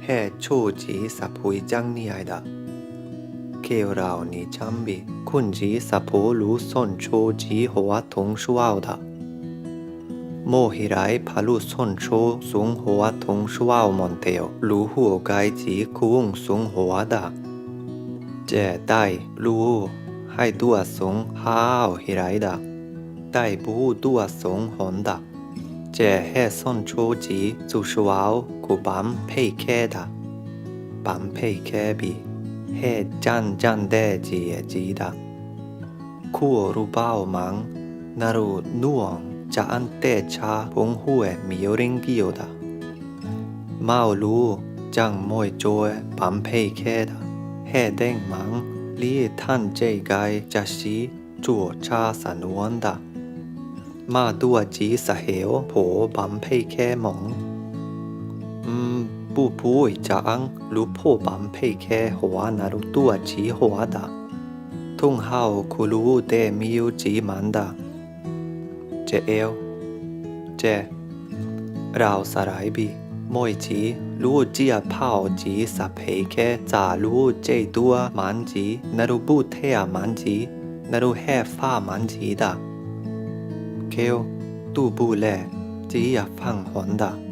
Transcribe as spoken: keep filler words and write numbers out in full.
He 車子十分鐘以內的。Ke o rao ni chambi, 控制十分鐘後的火車通車的。Mo hirai palu 順車 sung hoa tong suao monteo, luhu o kai ji kuung sung hoa da. Je tai luhu hai tua sung hao hirai da. Tai buhu tua sung honda. Je he 順車 ji su suao ku bam pei ke da. Bam pei ke bi. He jan jan de ji e ji da. Kuo ru pao mang, naru nuong ja an te cha pung hue mi ring kio da. Mau lu jang moi joe bam pei ke da. He deng mang, li tan je gai ja si, zuo cha sa nuon da. Ma tua ji sa heo po bam pei ke mong. Mm, pu pui ja ang, lu po bam pei ke hoa naru tua ji hoa da. Tung hao ku lu te miu ji man da. Je eo. Je. Rao sa rai bi. Moi ji, lu ji a pao ji sa pei ke, za lu je tua man ji, naru bu te a man ji, naru he fa man ji da. Keo, tu bu le, ji a fang honda.